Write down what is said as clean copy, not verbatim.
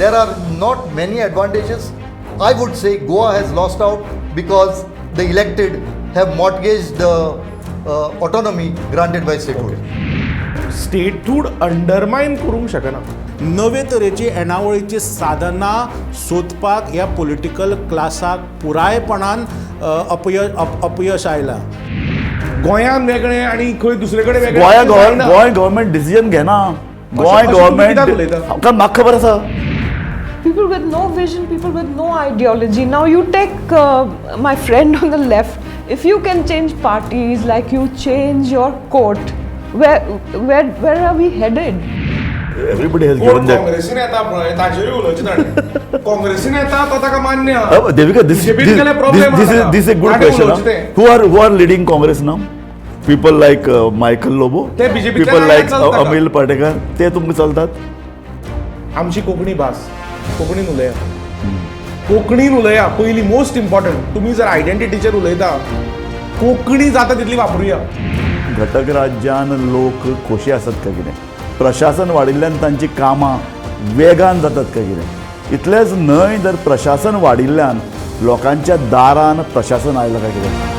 There are not many advantages. I would say Goa has lost out because the elected have mortgaged the autonomy granted by statehood. Statehood undermine करूंक शकना. नवे तरेची येणावळीची साधनां सोदपाक ह्या political क्लासाक पुरायपणान अपयश आयलां. गोंयांत वेगळें आनी खंय दुसरे कडेन वेगळें गोंय अशें जायना. गोंय गव्हर्मेंट डिसिजन घेना. गोंय अशें तुमी गव्हर्मेंट कित्याक उलयता? कारण म्हाका खबर आसा. People with no vision, people with no ideology. Now you take my friend on the left. If you can change parties like you change your coat, where are we headed? Everybody has कोण given that. काँग्रेसीन येता पळय ताजेरूय उलोवचें ताणें. काँग्रेसीन येता तो ताका मान्य आहा. Devika, this BJP this गेल्यार problem this आहा is ताका. This a good ताणें क्वेश्चन. उलोवचें तें. Who are leading Congress now? People like Michael Lobo, ते BJP people तल्यान लायक चलता का? अमील पाटेकर, ते तुमकां चलतात. आमची कोंकणी भास, कोंकणीन उलया, कोंकणीन उलया पयलीं. मोस्ट इम्पॉर्टंट, तुमी जर आयडेंटिटीचेर उलयता, कोंकणी जाता तितली वापरुया. घटक राज्यान लोक खोशी आसात काय कितें? प्रशासन वाडिल्ल्यान तांची कामां वेगान जातात काय कितें? इतलेंच न्हय, जर प्रशासन वाडिल्ल्यान लोकांच्या दारान प्रशासन आयलां काय कितें?